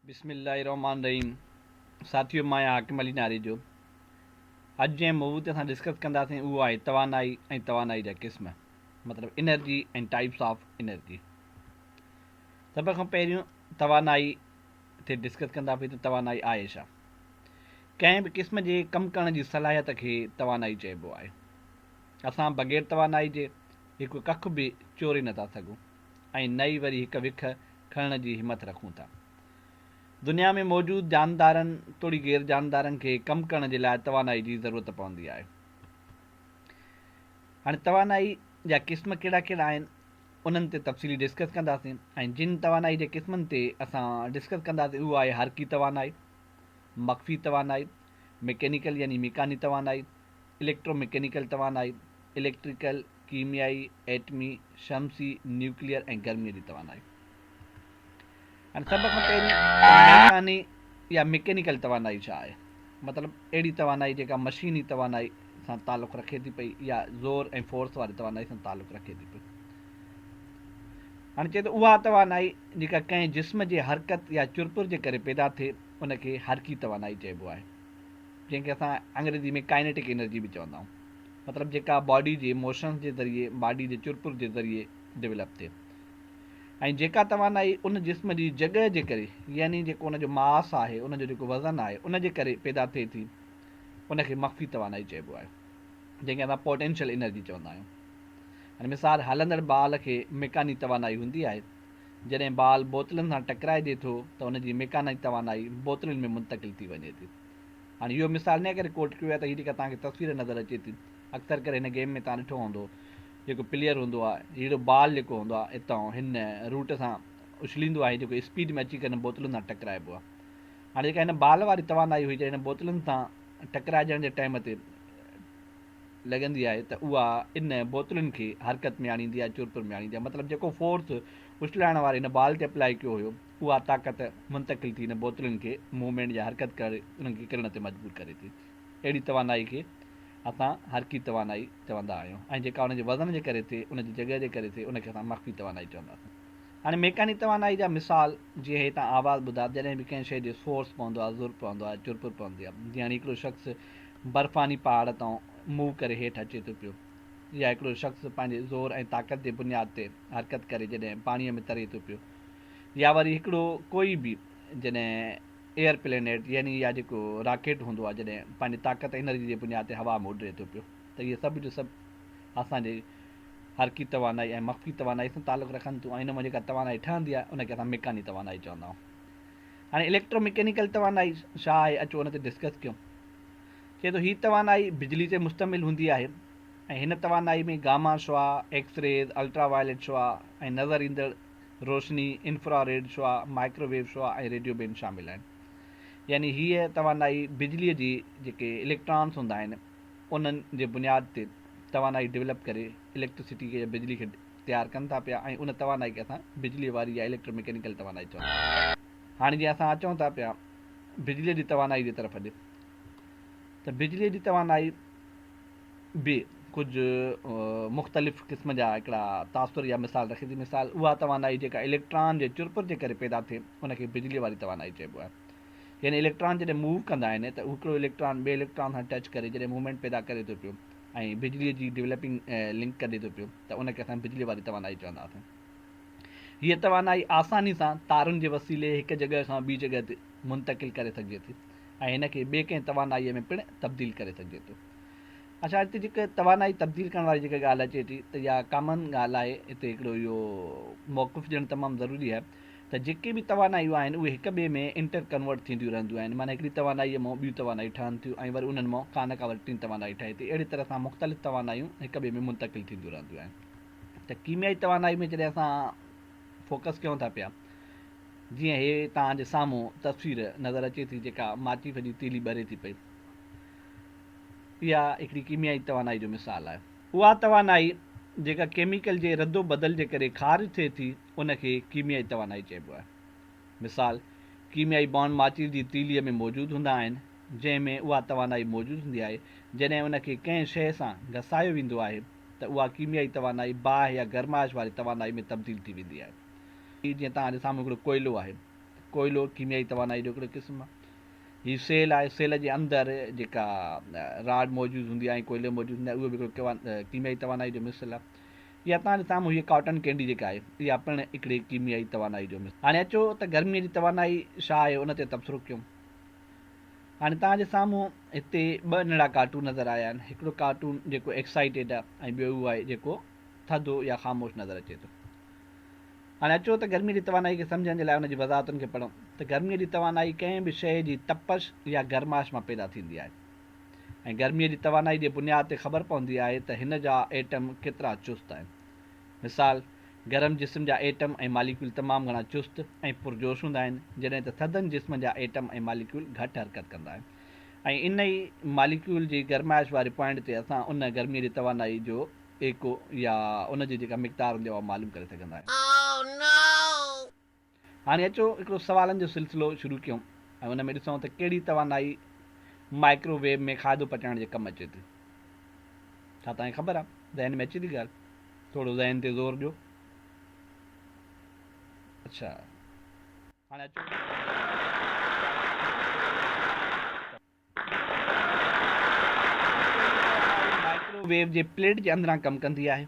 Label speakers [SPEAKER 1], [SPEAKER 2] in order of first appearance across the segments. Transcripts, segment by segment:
[SPEAKER 1] بسم الله الرحمٰن الرحيم ساٿيو مان آهيان حاڪم علي ناريجو اڄ جنهن موضوع تي اسان ڊسڪس ڪنداسين اهو آهي توانائي ۽ توانائي جا قسم مطلب انرجي ۽ ٽائپس آف انرجي سڀ کان پهريون توانائي تي ڊسڪس ڪنداسين ته توانائي آهي ڇا ڪنهن به قسم جي ڪم ڪرڻ جي صلاحيت کي توانائي چئبو آهي اسان بغير توانائي جي هڪ ڪک به چوري نٿا سگهون ۽ نه ئي وري هڪ وک کڻڻ جي همٿ رکون ٿا. دنيا ۾ موجود جاندارن توڙي غير جاندارن کي ڪم ڪرڻ جي لاء توانائي جي ضرورت پوندي آهي. هاڻي توانائي جا قسم ڪهڙا ڪهڙا آهن انهن تي تفصيلي ڊسڪس ڪنداسين ۽ جن توانائي جي قسمن تي اسان ڊسڪس ڪنداسين اهو آهي حرڪي توانائي، مخفي توانائي، مڪينيڪل يعني ميڪاني توانائي، اليڪٽرو مڪينيڪل توانائي، اليڪٽريڪل، ڪيميائي، ايٽمي، شمسي، نيوڪليئر ۽ گرميء جي توانائي. هاڻي سڀ کان پهرين ميڪاني يا مڪينيڪل توانائي ڇا آهي؟ مطلب اهڙي توانائي جيڪا مشيني توانائي سان تعلق رکي ٿي پئي يا زور ۽ فورس واري توانائي سان تعلق رکي ٿي پئي. هاڻي چئي ٿو اها توانائي جيڪا ڪنهن جسم جي حرڪت يا چرپر جي ڪري پيدا ٿئي ان کي حرڪي توانائي چئبو آهي. جنهن کي اسان انگريزي ۾ ڪائنيٽڪ انرجي به چوندا آهيون. مطلب جيڪا باڊي جي موشنز جي ذريعي باڊي جي چرپر جي ذريعي ڊولپ ٿئي ۽ جيڪا توانائي ان جسم جي جڳهه جي ڪري يعني جيڪو ان جو ماس آهي ان جو جيڪو وزن آهي ان جي ڪري پيدا ٿئي ٿي ان کي مخفي توانائي چئبو آهي جنهن کي اسان پوٽينشل انرجي چوندا آهيون يعني مثال هلندڙ بال کي ميڪاني توانائي هوندي آهي جڏهن بال بوتلن سان ٽڪرائجي ٿو ته ان جي ميڪاني توانائي بوتلن ۾ منتقل ٿي وڃي ٿي. هاڻي اهو مثال انهيء ڪري ڪوٽ ڪيو آهي ته هي جيڪا توهان کي تصوير نظر اچي ٿي اڪثر ڪري هن گيم ۾ توهان ڏٺو هوندو جيڪو پليئر هوندو آهي هيڙو بال جيڪو هوندو آهي اتان هن روٽ سان اڇليندو آهي جيڪو اسپيڊ ۾ اچي ڪري هن بوتلن سان ٽڪرائبو آهي هاڻي جيڪا هن بال واري توانائي هئي جڏهن هن بوتلن سان ٽڪرائجڻ جي ٽائيم تي لڳندي آهي ته اها ان بوتلن کي حرڪت ۾ آڻيندي آهي، چرپر ۾ آڻيندي آهي. مطلب جيڪو فورس اڇلائڻ واري هن بال تي اپلائي ڪيو هيو، اها طاقت منتقل ٿي هن بوتلن کي موومينٽ يا حرڪت ڪري انهن کي ڪرڻ تي مجبور ڪري ٿي. اهڙي توانائي کي اسان حرڪي توانائي چوندا آهيون ۽ جيڪا ان جي وزن جي ڪري ٿئي، ان جي جڳهه جي ڪري ٿئي، ان کي اسان مخفي توانائي چونداسين. هاڻي ميڪاني توانائي جا مثال، جيئن هي تان آواز ٻڌا، جڏهن به ڪنهن شيء جي سورس پوندو آهي، زور پوندو آهي، چرپر پوندي آهي. جيئن هاڻي هڪڙو شخص برفاني پهاڙ تان موو ڪري هيٺ اچي ٿو پيو يا هڪڙو شخص پنهنجي زور ۽ طاقت جي بنياد تي حرڪت ڪري جڏهن پاڻيء ۾ تري ٿو پيو يا وري هڪڙو ڪوئي به جڏهن ايئر پلينيٽ يعني يا جيڪو راڪيٽ هوندو آهي جڏهن پنهنجي طاقت انرجي جي بنياد تي هوا ۾ اڏري ٿو پيو ته اهي سڀ جو سڀ اسان جي حرڪي توانائي ۽ مخفي توانائي سان تعلق رکن ٿيون ۽ ان مان جيڪا توانائي ٺهندي آهي ان کي اسان ميڪاني توانائي چوندا آهيون. هاڻي اليڪٽرو مڪينيڪل توانائي ڇا آهي اچو ان تي ڊسڪس ڪيون. چئي ٿو هي توانائي بجلي تي مشتمل هوندي آهي ۽ هن توانائي ۾ گاما شعاع، ايڪس ريز، الٽرا وائليٽ شعاع ۽ نظر ايندڙ روشني، انفرا ريڊ شعاع، مائڪرو ويو شعاع ۽ ريڊيو بينڊ شامل آهن. يعني هيء توانائي بجليء جي جيڪي اليڪٽرانس هوندا آهن انهن جي بنياد تي توانائي ڊولپ ڪري اليڪٽرسٽي کي يا بجلي کي تيار ڪن ٿا پيا ۽ ان توانائي کي اسان بجلي واري يا اليڪٽرو مڪينيڪل توانائي چوندا آهيون. هاڻي جي اسان اچون ٿا پيا بجلي جي توانائي جي طرف ڏي ته بجلي جي توانائي به ڪجهه مختلف قسم جا هڪڙا تاثر يا مثال رکي ٿي. مثال اها توانائي جيڪا اليڪٽران جي چرپر جي ڪري پيدا ٿئي ان کي بجلي واري توانائي چئبو آهي. يعني اليڪٽران جڏهن موو ڪندا آهن ته هڪڙو اليڪٽران ٻئي اليڪٽران سان ٽچ ڪري جڏهن موومينٽ پيدا ڪري ٿو پيو ۽ بجلي جي ڊولپنگ لنڪ ڪڍي ٿو پيو ته ان کي اسان بجلي واري توانائي چونداسين. هيء توانائي آساني سان تارن جي وسيلي هڪ جڳهه کان ٻي جڳهه تي منتقل ڪري سگهجي ٿي ۽ هن کي ٻي ڪنهن توانائيء ۾ پڻ تبديل ڪري سگهجي ٿو. اڇا هتي جيڪا توانائي تبديل ڪرڻ واري جيڪا ڳالهه اچي ٿي ته اها ڪامن ڳالهه آهي هتي هڪڙو اهو موقف ڏيڻ تمام ضروري آهي ته جيڪي به توانائيون آهن اهي هڪ ٻئي ۾ انٽر ڪنورٽ ٿينديون رهنديون آهن معنيٰ هڪڙي توانائيء مان ٻيون توانائيون ٺهن ٿيون ۽ وري انهن مان ڪا نه ڪا وري ٽين توانائي ٺهي ٿي اهڙي طرح سان مختلف توانائيون هڪ ٻئي ۾ منتقل ٿينديون رهنديون آهن ته ڪيميائي توانائي ۾ جڏهن اسان فوڪس ڪيون ٿا پيا جيئن هي توهان جي سامهون تصوير نظر اچي ٿي جيڪا ماچيف جي تيلي ٻري ٿي پئي اها هڪڙي ڪيميائي توانائي جو مثال آهي. اها توانائي جيڪا ڪيميڪل جي ردو بدل جي ڪري خارج ٿئي ٿي ان کي ڪيميائي توانائي چئبو آهي. مثال، ڪيميائي بانڊ ماچيس جي تيليء ۾ موجود هوندا آهن، جنهن ۾ اها توانائي موجود هوندي آهي، جڏهن ان کي ڪنهن شيء سان گسايو ويندو آهي ته اها ڪيميائي توانائي باهه يا گرمائش واري توانائي ۾ تبديل ٿي ويندي آهي. جيئن توهان جي سامهون هڪڙو ڪوئلو آهي. ڪوئلو ڪيميائي توانائي جو هڪڙو قسم آهي. هي سيل آهي، سيل جي اندر جيڪا راڊ موجود هوندي آهي ۽ ڪوئلو موجود هوندو آهي اهو به هڪڙو ڪيميائي توانائي جو مثل آهي. يا توهان جي سامهون هيء ڪاٽن ڪينڊي جيڪا آهي اها پڻ هڪڙي ڪيميائي توانائي جو مثل. هاڻي اچو ته گرميء جي توانائي ڇا آهي ان تي تبصرو ڪيون. هاڻي توهان جي سامهون هتي ٻه ننڍڙا ڪارٽون نظر آيا آهن. هڪڙو ڪارٽون جيڪو ايڪسائيٽيڊ آهي ۽ ٻيو اهو آهي جيڪو ٿڌو يا خاموش نظر اچي ٿو. هاڻي اچو ته گرميء جي توانائي کي سمجهڻ جي لاء ان جي وضاحتن کي پڙهون ته گرميء جي توانائي ڪنهن به شيء جي تپش يا گرمائش مان پيدا ٿيندي آهي ۽ گرميء جي توانائي جي بنياد تي خبر پوندي آهي ته هن جا ايٽم ڪيترا چست آهن. مثال، گرم جسم جا ايٽم ۽ ماليڪيول تمام گهڻا چست ۽ پرجوش هوندا آهن، جڏهن ته ٿڌن جسمن جا ايٽم ۽ ماليڪيول گهٽ حرڪت ڪندا آهن ۽ ان ئي ماليڪيول جي گرمائش واري پوائنٽ تي اسان ان گرميء جي توانائي جو ايڪو يا ان جي جيڪا مقدار هوندي آهي اها معلوم ڪري سگهندا آهيون. هاڻي اچو هڪڙو سوالن جو سلسلو شروع ڪيون ۽ ان ۾ ڏسون ته ڪهڙي توانائي مائڪرو ويو ۾ کاڌو پچائڻ جي ڪم اچي ٿي. ڇا توهان کي خبر آهي؟ ذهن ۾ اچي ٿي ڳالهه؟ ٿورو ذهن تي زور ڏيو. اڇا هاڻي اچو مائڪرو ويو جي پليٽ جي اندران ڪم ڪندي آهي.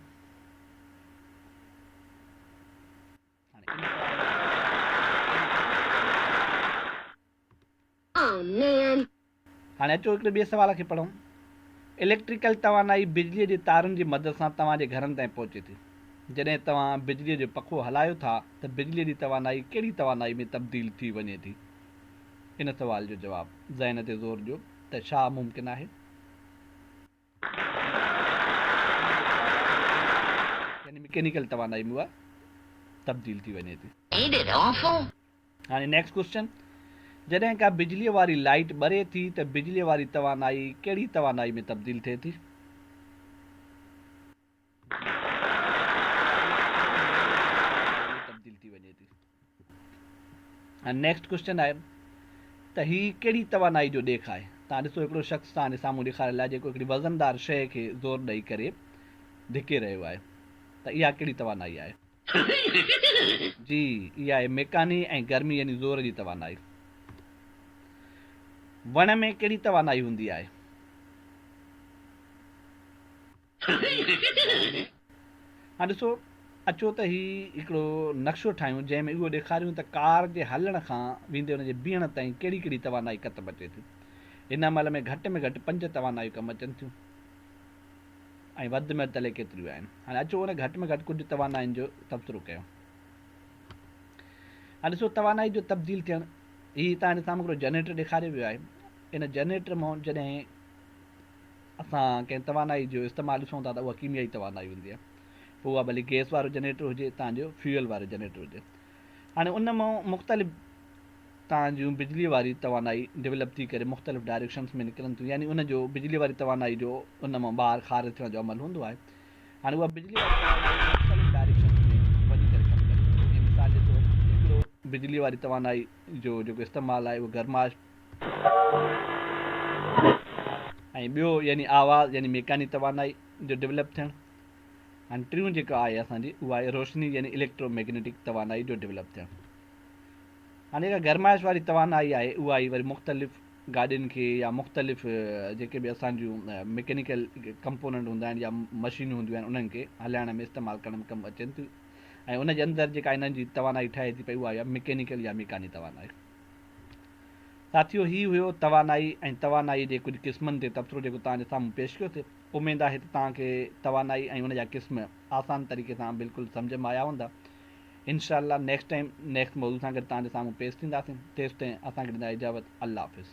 [SPEAKER 1] هاڻي اچو هڪڙي ٻئي سوال کي پڙهون. اليڪٽريڪل توانائي بجليء جي تارن جي مدد سان توهان جي گهرن تائين پهچي ٿي. جڏهن توهان بجليء جو پکو هلايو ٿا ته بجليء جي توانائي ڪهڙي توانائي ۾ تبديل ٿي وڃي ٿي؟ ان سوال جو جواب ذهن تي زور ڏيو ته ڇا ممڪن آهي؟ يعني مڪينيڪل توانائي ۾ اها تبديل ٿي وڃي ٿي. هاڻي نيڪسٽ ڪوسچن جڏهن ڪا بجليء واري لائيٽ ٻري ٿي ته بجليء واري توانائي ڪهڙي توانائي ۾ تبديل ٿئي ٿي؟ تبديل ٿي وڃي ٿي. نيڪسٽ ڪوسچن آهي ته هي ڪهڙي توانائي جو ڏيک آهي؟ توهان ڏسو هڪڙو شخص توهان جي سامهون ڏيکاريل آهي جيڪو هڪڙي وزندار شيء کي زور ڏئي ڪري ڌڪي رهيو آهي ته اها ڪهڙي توانائي آهي؟ جي اها آهي ميڪاني ۽ گرمي يعني زور جي توانائي. وڻ ۾ ڪهڙي توانائي هوندي آهي؟ هاڻ ڏسو، اچو ته هي هڪڙو نقشو ٺاهيون جنهن ۾ اهو ڏيکاريون ته ڪار جي هلڻ کان ويندي ان جي بيهڻ تائين ڪهڙي ڪهڙي توانائي ڪتب اچي ٿي. هن عمل ۾ گهٽ ۾ گهٽ پنج توانايون ڪم اچن ٿيون ۽ وڌ ۾ وڌ الائي ڪيتريون آهن. هاڻي اچو ان گهٽ ۾ گهٽ ڪجهه توانائين جو تبصرو ڪيون. هاڻ ڏسو توانائي جو تبديل ٿيڻ، هي توهان جي سامهون هڪڙو جنريٽر ڏيکاريو ويو آهي. ان جنريٽر مان جڏهن اسان ڪنهن توانائي جو استعمال ڏسون ٿا ته اها ڪيميائي توانائي هوندي آهي پوء اها ڀلي گئس وارو جنريٽر هجي تان جو فيول وارو جنريٽر هجي هاڻي ان مان مختلف تان جون بجلي واري توانائي ڊيولپ ٿي ڪري مختلف ڊائريڪشنس ۾ نڪرن ٿيون يعني ان جو بجلي واري توانائي جو ان مان ٻاهر خارج ٿيڻ جو عمل هوندو آهي هاڻي اها بجلي واري توانائي مختلف ڊائريڪشنس ۾ وڃي ڪري ڪم ڪري ٿي جيئن مثال جي طور هڪڙو بجلي واري توانائي جو جيڪو استعمال آهي اهو گرمائش ۽ ٻيو يعني آواز يعني ميڪاني توانائي جو ڊولپ ٿيڻ ۽ ٽيون جيڪا آهي اسان جي اها آهي روشني يعني اليڪٽرو ميگنيٽڪ توانائي جو ڊولپ ٿيڻ. هاڻي جيڪا گرمائش واري توانائي آهي اها ئي وري مختلف گاڏين کي يا مختلف جيڪي به اسان جون ميڪينيڪل ڪمپوننٽ هوندا آهن يا مشينون هونديون آهن انهن کي هلائڻ ۾ استعمال ڪرڻ ۾ ڪم اچن ٿيون ۽ ان جي اندر جيڪا انهن جي توانائي ٺهي ٿي پئي اها آهي ميڪينيڪل يا ميڪاني توانائي. ساٿيو هي هيو توانائي ۽ توانائي جي ڪجهه قسمن تي تبصرو جيڪو توهان جي سامهون پيش ڪيو ٿي. اميد آهي ته توهان کي توانائي ۽ ان جا قسم آسان طريقي سان بلڪل سمجهه ۾ آيا هوندا. انشاء الله نيڪسٽ ٽائيم نيڪسٽ موضوع سان گڏ توهان جي سامهون پيش ٿينداسين. تيستائين اسان کي ڏيندا اجازت. الله حافظ.